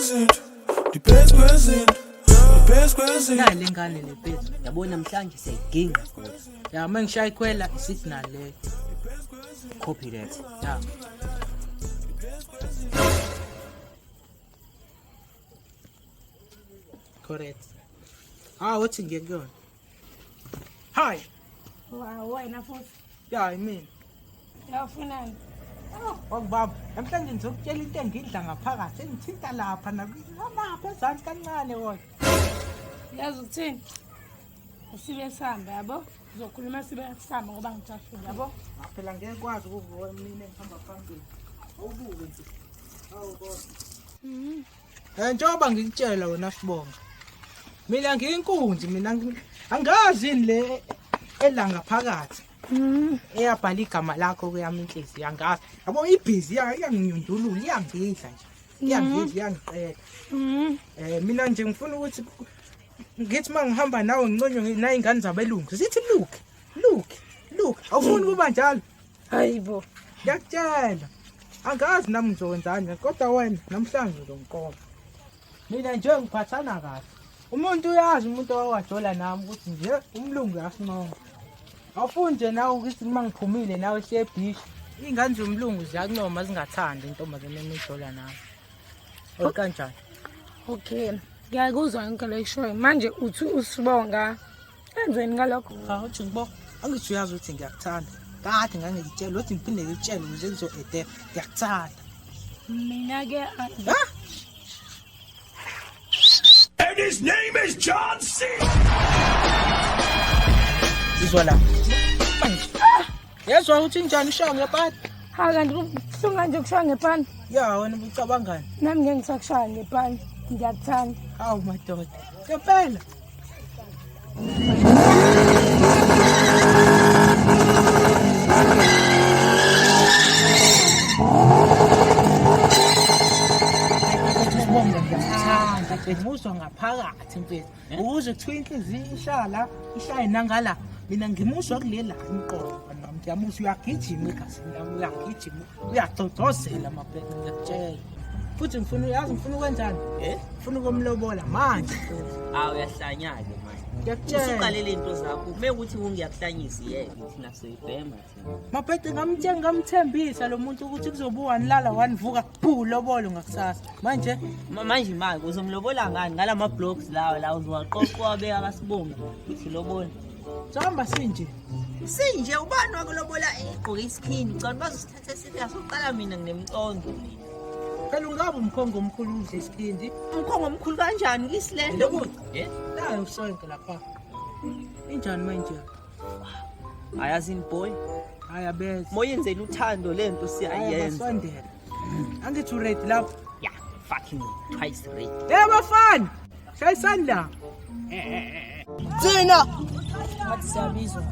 kwezinto, ngiphezu kwezinto, ngiphezu kwezinto. Nayi le ngane le mfethu. Yabo namhlanje siyayiginqa kodwa. Ya uma ngishaya ikhwela isignal leyo. Copy that. Ya. Correct. Ah, uthi ngiye kuyona. Hi. Wow, wena futhi. Ya, imina. Yafunani? Wakubaba, namhlanje ngizokutshela into engidla ngaphakathi, engithinta lapha nakulapha ezansi kancane kodwa. Yazi ukuthini? Sibe sihamba yabo? Uzokhuluma sibe sihamba ngoba ngijahile yabo? Ah, Phela ngeke kwazi ukuvuka mina engihamba phambili. Awubuke nje. Awu kodwa. Njengoba ngikutshela wena Sibonga. Mina ngiyinkunzi mina angazi yini le elanga phakathi. Eyabhala igama lakho kuyami inhliziyo angazi. Yabo ibhizi iyanginyundulula iyangidla nje. Iyangidla iyangiqeda. Mina nje ngifuna ukuthi ngithi mangihamba nawe nginconywe nayingane zabelungu. Zithi look, look, look. Awufuni kuba njalo. Hayibo. Ngiyakutshela. Angazi nami ngizokwenzani kodwa wena namhlanje uzongiqoma. Mina nje ngiphathana kahle. Umuntu uyazi umuntu owajola nami ukuthi nje umlungu uyasinqoma. Awufuni nje nawe ukuthi uma ngiphumile nawe siye ebhishi. Iy'ngane zomlungu ziyakuncoma zingathandi intombazane emijola nawe. Or kanjani? Okay. Ngiyakuzwa yonke le ishoyo. Manje uthi usibonga. Enzeni ngalokho? Cha uthi ngibo angithi uyazi ukuthi ngiyakuthanda. Kade ngangikutshela ukuthi ngiphinde ngikutshele ukuze kuzo-edela. Ngiyakuthanda. Mina ke Ha? And his name is John C. Izwa la. Yezwa ukuthi njani ushaya ngepani? Ha kanti kubuhlungu kanje ukushaya ngepani. Ya wena ubucabangani? Nami ngeke ngisakushaya ngepani. Ngiyakuthanda. Hawu madoda. Ngempela. Sibonga ngiyakuthanda mfethu nguzwa ngaphakathi mfethu ukuze kuthiwa inhliziyo ishaya la ishaye nangala mina ngimuzwa kulela umqondo nami ngiyamuzwa uyagijima egazini lami uyagijima uyagcogcozela mabheke ngiyakutshela futhi ngifuna uyazi ngifuna ukwenzani Eh? ngifuna ukumlobola manje futhi Awu uyahlanya-ke manje. ngiyakutshela Usuqalele into zakho. Uma ukuthi ungiyakuhlanyisa yeke thina soyibhema thina. mabhede ngamtshela ngamthembisa lo muntu ukuthi kuzobuwa nilala wanivuka phu lobolo ngakusasa manje Manje imali uzomlobola ngani ngalama blocks lawa la uzowaqoqa wabeka kasibonga uthi lobola. Sihamba sinje. Sinje ubani wakulobola egqoke isikhindi ucabanga bazosithatha serious uqala mina nginemcondo mina. Phela ungabe umkhongo omkhulu udle isikhindi. Umkhongo omkhulu kanjani kisilento? Lokuthi Eh? nayo usonke lapha. Injani manje? Ayazini boy. Hayi abeze. Moyenzela uthando lento Hayi siyayenza. basondela. Angithi uready lapho. Yeah, fucking twice ready. Hey bafana. Shayisani la. Thina Ngathi siyabizwa.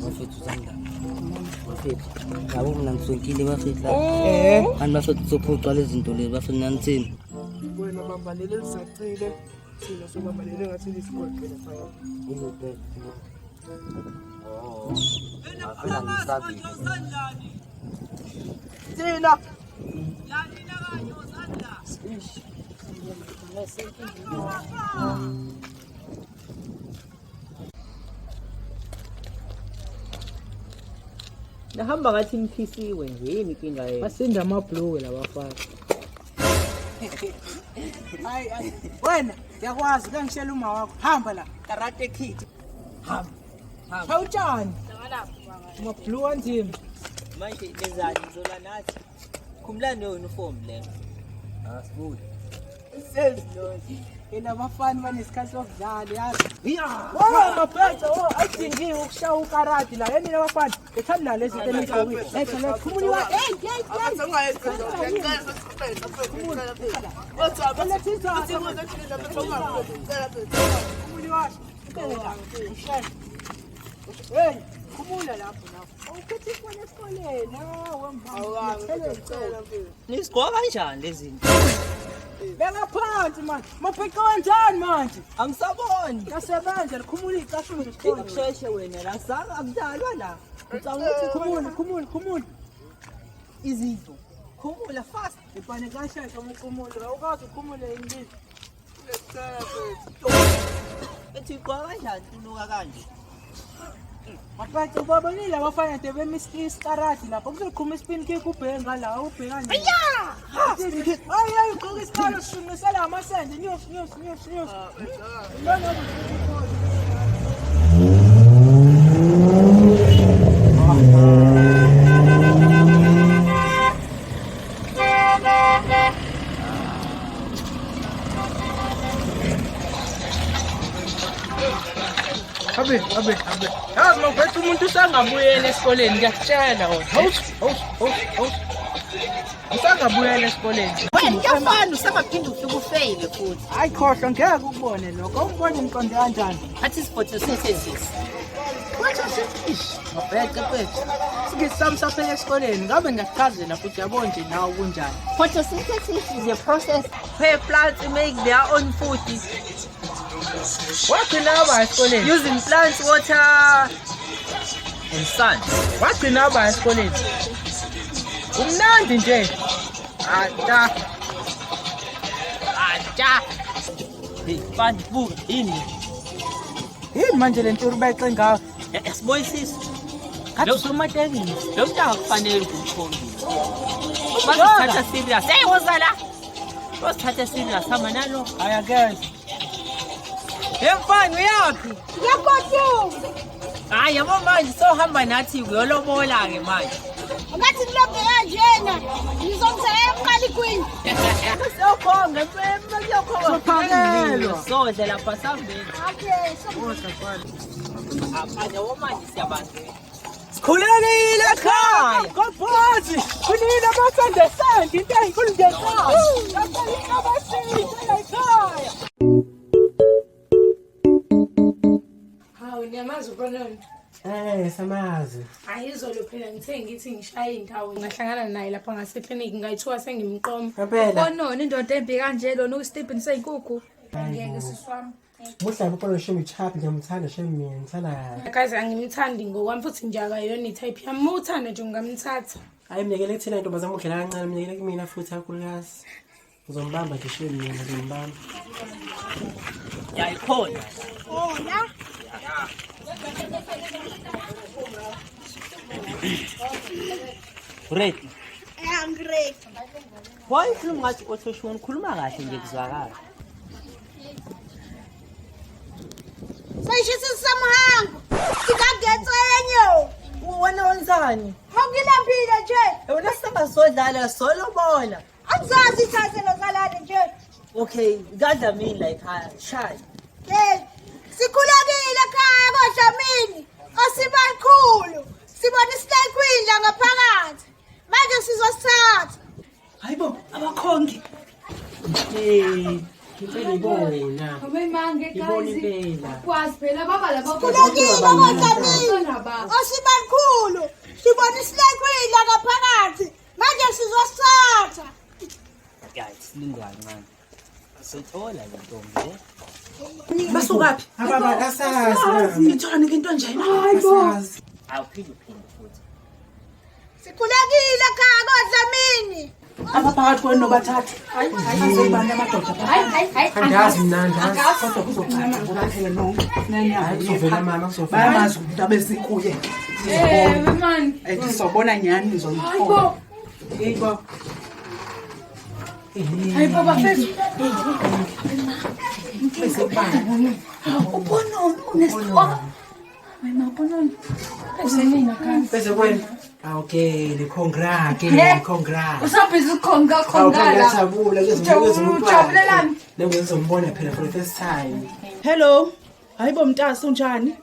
Bafethu zanda. Bafethu. Yabo mina ngisonkile bafethu la. Eh. Kanti bafethu sophucwa lezi zinto lezi bafethu nanithini. Wena bambalele lisacile thina sobambalele ngathi lisiqoqe lapha. Phela ngisabile. Thina. Nahamba ngathi niphisiwe nje yini inkinga yenu? Basinda amabhluwe labafana. Hayi hayi. Wena ngiyakwazi kangishela uma wakho. Hamba la. Karate Kid. Hamba. Hamba. Utshani. Amabhluwe anzima. Manje lezani nizola nathi. Khumulani leyo uniform leyo. Asibuyi. Yena abafana banesikhathi sokudlala yazi. Oh maphethe oh ayidingiwe ukushaya ukarati la. Yini abafana? Lethani la lezi zinto enigqokile. Letha letha khumula. Hey hey hey. Hey, khumula lapho lapho. Awukhethe ifoni esikoleni. Hawu mama. Nizigqoka kanjani lezi zinto? Beka phansi manje. Mapheqe kanjani manje? Angisaboni. Kasebenza likhumula icashulo zesikole. Kusheshe wena la saka akudlalwa la. Ucabanga ukuthi Khumula, khumula, khumula. izinto. Khumula fast. Ipane kasheshe uma ukhumula, awukwazi ukhumule imbiza. Ethi igqoka kanjani unuka kanje? Maphethe ubabonile abafana nje bemi isikarati lapho kuzoqhuma ispin kick ubheke ngala ubheka nje. Hayi hayi ugqoka isikalo sishunqisela amasende news news news news. Lona Abe abe abe. Yazi mawuphethe umuntu usangabuyela esikoleni ngiyakutshela wena. Hawu hawu hawu hawu. Usangabuyela esikoleni. Wena kuyafana usangaphinde ufike ufeyile futhi. Hayi khohlwa ngeke ukubone lokho. Ungibone ngiqonde kanjani? Athi photosynthesis. Ish, mabhece mfethu. Sike sami saphela esikoleni ngabe ngiyakuchazela futhi yabo nje nawe kunjani. Photosynthesis is a process where plants make their own food Wagcina aba esikoleni. using plants, water and sun. Wagcina aba esikoleni. Umnandi nje. Acha. Acha. Hey, mfana buka yini? Yini manje le nturu bayixe ngayo? Asibuyisisi. Kade usomatekisi. Lo mntu akufanele ukukhombisa. Bazithatha serious. Hey, woza la. Bazithatha serious hamba nalo. Hayi akeze. Hey mfana uyaphi? Ngiyagoduka. Hayi yabo manje sohamba nathi uyolobola ke manje. Ngathi ngilobhe kanjena. Ngizomthela emqali queen. Siyokhonga empela kuyokhonga. Sophakelwa. Sodla lapha sambeni. Okay, so Apha yabo manje siyabangena. Sikhulekile ekhaya. Gobhozi. Kunini amasende sende into ezinkulu nje ekhaya. Lapha inqabasile ekhaya. Hawu niyamazi uBononi. Samazi. Hayi izolo phela ngithe ngithi ngishaye indawo ngahlangana naye lapha ngaseklinikhi ngayithiwa sengimqoma. Ngempela. Bononi indoda embi kanje lona usitibhini sey'nkukhu. Ngeke sisi wami. Muhle ubona shemi chap ngiyamthanda shemi mina ngithanda kabi. Guys angimthandi ngokwami futhi nje akayona i-type yami. Uma uthanda nje ungamthatha. Hayi myekele kuthina ntombazane udlela kancane myekele kumina futhi kakhulukazi. Ngizombamba nje shemi mina ngizombamba. Ya ikhona. Ready. Angready. Why ukhuluma ngathi othoshoni ukhuluma kahle nje kuzwakala. Seyishisa samhango. Sikagetsenyo. Wena wenzani? Awungilambile nje. Wena singazodlala solobola. Angizazi ithathelo zalani nje. Okay, kadla mina la ekhaya. Shaya. Hey, sikhulekile ekhaya koDlamini. Osibakhulu. Sibona isilekwindla ngaphakathi. Manje sizosithatha. Hayibo abakhongi. Hey, ngicela ibona. Abemange Ibona guys. impela. Kwazi phela baba laba. Sikhulekile koDlamini. Osibakhulu. Sibona isilekwindla ngaphakathi. Manje sizosithatha. Guys, silinde kancane. Sithola le ntombi le. Basukaphi? Ababa asazi. Ithona into njena. Asazi. Awuphinde uphinde futhi. Sikhulekile ekhaya koDlamini. Abaphakathi kwenu nobathathu. Azobani amadoda. Hayi hayi hayi. Andazi mina andazi. Kodwa kuzocaca ngoba phela nonke. Hayi kuzovela mama kuzovela. Bayamazi umuntu abesikuye. Eh man. And sizobona nyani nizoyithola. Hayibo. Yebo. Hayibo bafethu. Ubononi unesiko. Wena Bononi. Bese guys. Bese kwena. Okay, congrats, ke congrats. Usabhizi ukukhonga khonga la. Ngiyajabula Ujabulelani? Nami ngizombona phela for the first time. Hello. Hayibo mntasi unjani?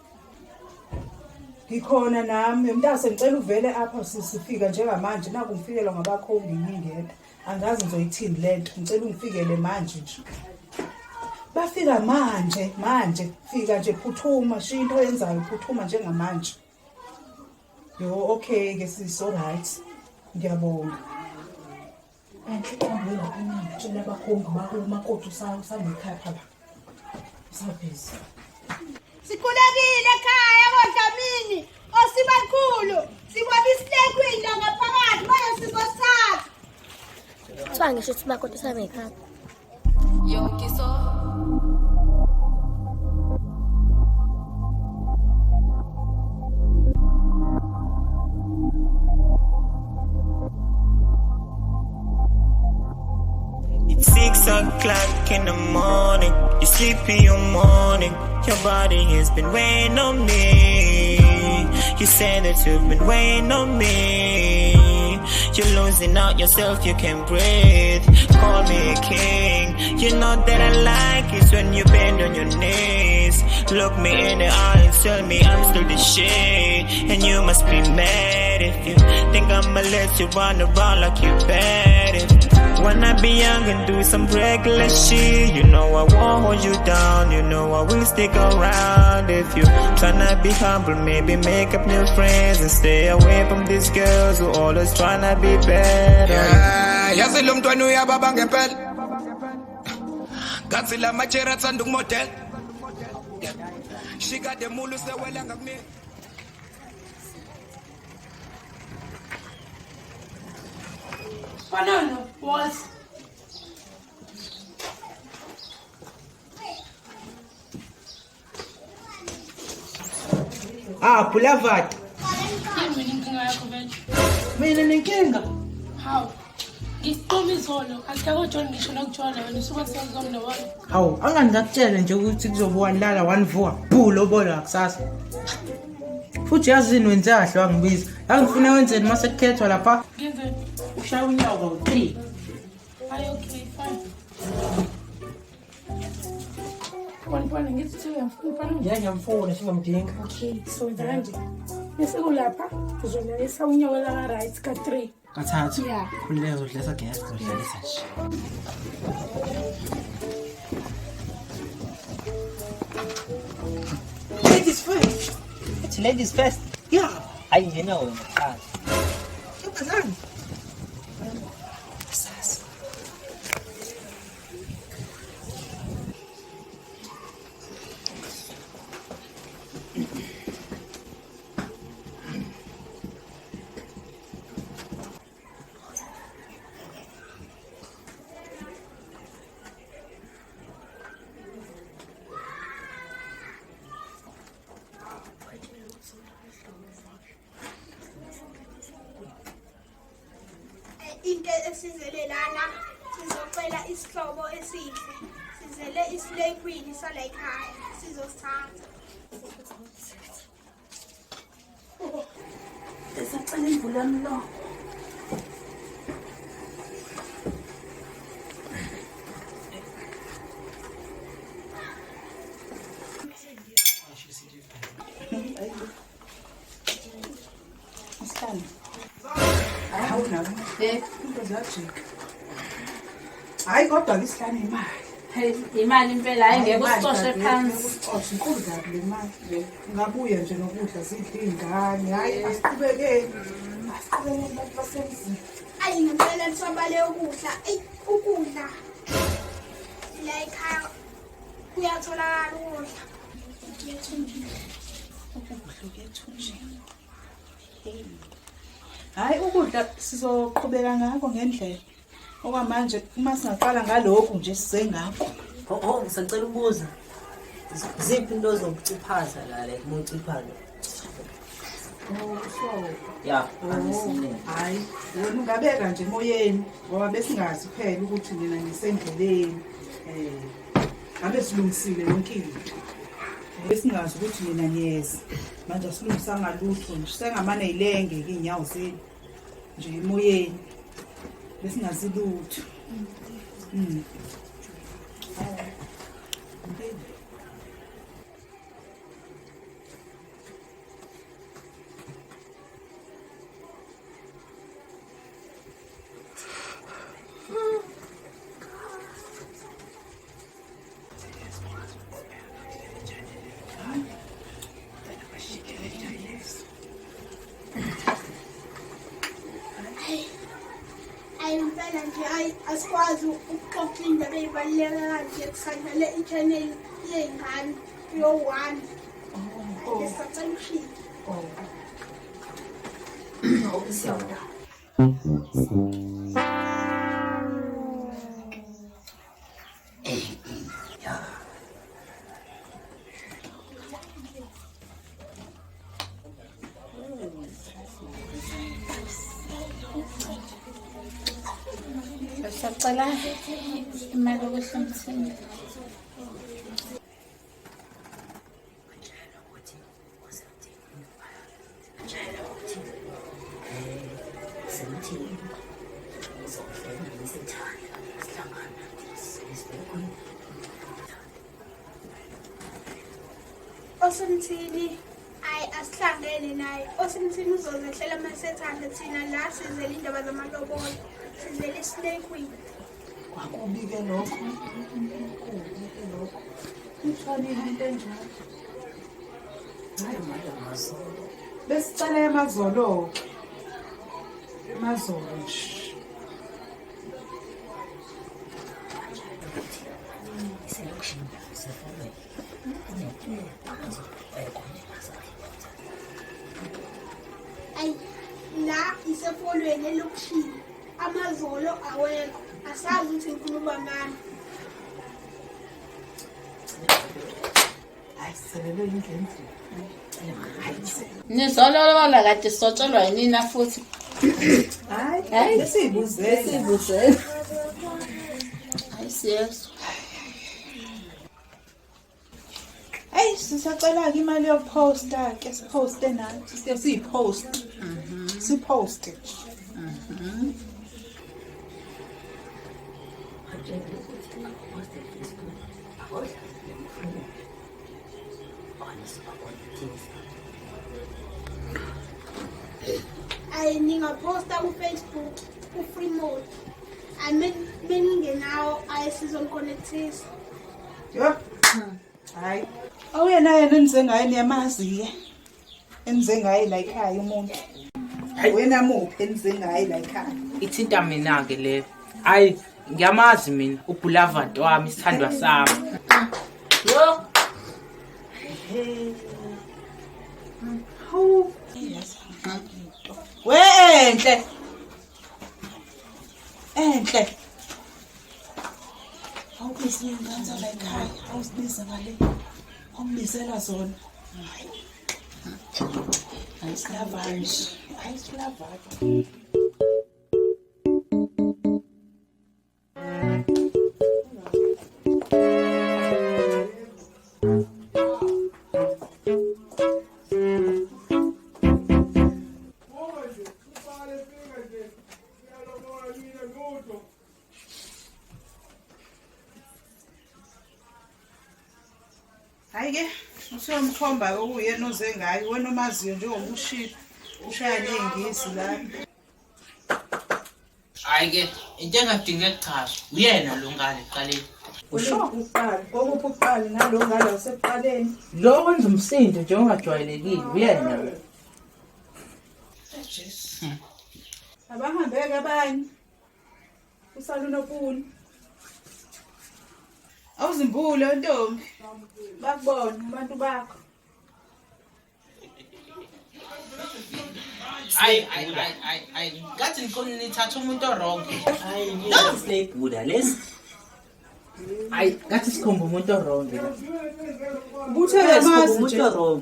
Ngikhona nami mntase ngicela uvele apha sifika njengamanje naku ngifikelwa ngabakhongi ngingedwa. Angazi ngizoyithini lento ngicela ungifikele manje nje. Bafika manje manje fika nje phuthuma shiya into oyenzayo phuthuma njengamanje. Yo okay ke sisi right. Ngiyabonga. Enhle qambwe lapha ngitshela abakhongi bakho umakoti usanekhaya phela. Usabhizi. Sikhulekile ekhaya koDlamini. Osibakhulu. Sibona isilekwindla ngaphakathi manje sizosithatha. Kuthiwa ngisho ukuthi umakoti usanekhaya. Yonke so It's 6 o'clock in the morning. You're sleepy, you're mourning. Your body has been weighing on me. You say that you've been weighing on me. You're losing out yourself, you can breathe. Call me a king. You know that I like it when you bend on your knees. Look me in the eye and tell me I'm still the shit. And you must be mad if you think I'ma let you run around like you bad. If wanna be young and do some reckless shit, you know I won't hold you down. You know I will stick around if you tryna be humble. Maybe make up new friends and stay away from these girls who always tryna be better. Yeah, yazi lo mntwana uyababa ngempela ngathi la matshera athanda ukumodela shikade mulu sewela ngakumina. Sponono, was. Ah, Boulevard. Yini wena inkinga yakho vele? Mina nenkinga. Hawu. Ngisiqoma izolo, asikakojoli ngisho nokujola wena usuke sewuzomlobola. Hawu, angangakutshela nje ukuthi kuzobuwa lala one vuka. Bu lobola kusasa. Futhi yazini wenze kahle wangibiza. Angifuna wenzeni mase kukhethwa lapha? Ngenzeni? Ushaya unyawo kawu-3. Hayi okay, fine. Bona bona ngithi uthe uyamfuna umfana. Yeah, ngiyamfuna singomdinga. Okay, so wenza kanje. Bese kulapha uzodlalisa unyawo la right ka 3. Kathathu. Yeah. Khululeka uzodlalisa gas, uzodlalisa nje. Ladies first. It's ladies first. Yeah. Hayi ngena wena kuqala. Ntombazane. Sasa. Into esizele lana sizocela isihlobo esihle, sizele i-slay queen sala ekhaya sizosithatha. Ndisacela imvula mlomo. Isihlanu. Hawu nawe. Into ziyajika. Hayi kodwa ke isihlanu imali. Imali impela, hayi ngeke Imali usicoshe kabi, phansi. ngeke usicoshe, inkulu kabi le mali. Ungabuya nje nokudla sidle iy'ngane. Hayi asiqhubekeni. Asiqhubekeni bantu basemzini. Ayi ngempela nisabale ukudla. Eyi ukudla la ekhaya kuyatholakala ukudla. Kuyethunjini. Ukudla kuyethunjini. Hayi ukudla sizoqhubeka ngakho ngendlela. Okwamanje uma singaqala ngalokhu nje size ngakho. Oh, ngisacela ukubuza. Ziphi into zokuciphaza la like uma uciphaza? Oh, so. Ya, Oh, angisinene. hayi wena ungabeka nje emoyeni ngoba besingazi phela ukuthi nina nisendleleni, ngabe silungisile yonke into, besingazi ukuthi nina niyeza. Manje asilungisanga lutho nje, sengamane yilenge-ke iy'nyawo zenu nje emoyeni, besingazi lutho. Ayi impela nje, ayi asikwazi ukuxoxa indaba ey'baluleke kanje kusadlale i-channel yey'ngane yo-one. Sisacela ukushintsha. Siyabonga. Ya. Sacela imali yokwehla emthini. Osemthini ayi asihlangene naye. Osemthini uzozehlela masethanda thina la sizele indaba zamalobolo. Sizele i-slay queen. Kwakubi-ke lokho. Kubi-ke lokho. Ithwalile into enjalo. Besicela emazolo-ke. Emazolo nje. Ayi la isefolweni elokishini. Amazolo awekho. Asazi ukuthi ngikhuluma ngani. Hayi siselelwe yindlu endlini. Nizolobola kade sotshelwa yinina futhi. Hayi besiyibuzela. Besiyibuzela. Hayi siyezwa. Eyi sisacela-ke imali yokuposta ke siposte nathi sike siyipost. Siposte. Ayi ningaphosta ku-Facebook ku-free mode. Ayi meningenawo ayi sizonikhonekthisa. Yho. Hayi. Awuyena yena enize ngaye niyamazi-ke. Enize ngaye la ekhaya umuntu. Wena muphi enize ngaye la ekhaya? Ithinta mina-ke leyo. Hayi ngiyamazi mina ubhulavant wami isithandwa sami. Yo. Hawu. We enhle. Enhle. Awubize ingane zala ekhaya, awuzibize ngale. Awumbizela zona. Hayi. Hayi silavanje. Hayi silavanje. Hhayi-ke usuyomkhomba-ke okuyena oze ngayo wena omaziyo njengoba ushilo ushaya ney'ngisi lapha. Hhayi-ke into engadinge kuchazwa uyena lo ngane ekuqaleni. Usho ukuqala, kokuphi ukuqala nalo ngalo wasekuqaleni. Lo wenza umsindo nje ongajwayelekile uyena lo. Jesu. Abahambeke abanye. Usala unopuni. Awuzimbule ntombi. Bakubona abantu bakho. Ayi ayi ayi ayi ayi ngathi nikhona nithatha umuntu o-wrong. Hayi lesi lesi. Ayi ngathi sikhomba umuntu o-wrong la. Ubuthe uyamazi Umuntu nje. wrong.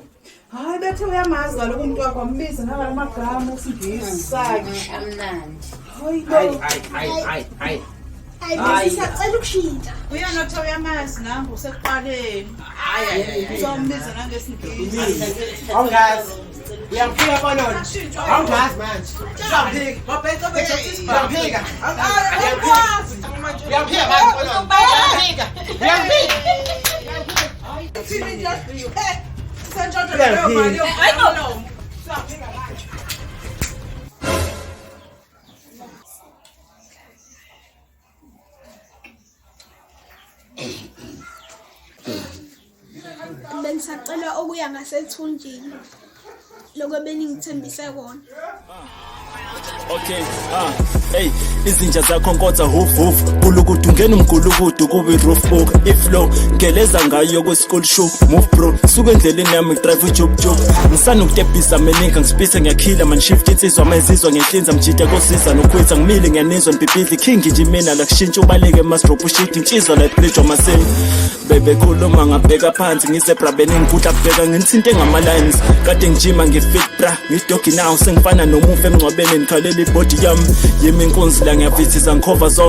Hayi bethe uyamazi kaloku umuntu wakho wambiza nangala magama esingisi sakhe. Amnandi. Hayi Ayi bo. ayi ayi ayi ayi. Ayi Ayi. besisacela ukushintsha. Uyena othe uyamazi nangu usekuqaleni. Ayi ayi ayi. Uzombiza nangesingisi. Awungazi. Uyangifika kolona. Awungazi manje. Uyangiphika. Uyangiphika. Uyangiphika manje kolona. Uyangiphika. Uyangiphika. Thini nje? Eh, sisentshontsha leyo mali yomlomo. Uyangiphika manje. Bengisacela okuya ngasethunjini. Lokho beningithembise kona. Okay, ah, hey, izinja zakho nkotha hoof hoof. Gulukudu ngena umgulukudu kube roof book. Iflow geleza ngayo kwe school show. Move bro, suka endleleni yami drive ujub jub. Ngisanukutebhisa meninga ngisipithe ngiyakhila man shift insizwa mayizizwa ngenhlinza mjita kosiza nokhwitha ngimile ngiyanizwa nibhibhidli king nje mina la kushintsha ubaleke masdrop ushit insizwa la bridge wamase bebekhuluma ngabheka phansi ngisebrabeni ngikudla bheka ngithinte ngama-lines kade ngijima ngifit bra ngidogi now sengifana nomufi emngcwabeni ngikhalela ibody yami yimi inkunzi la ngiyavithisa ngikhova.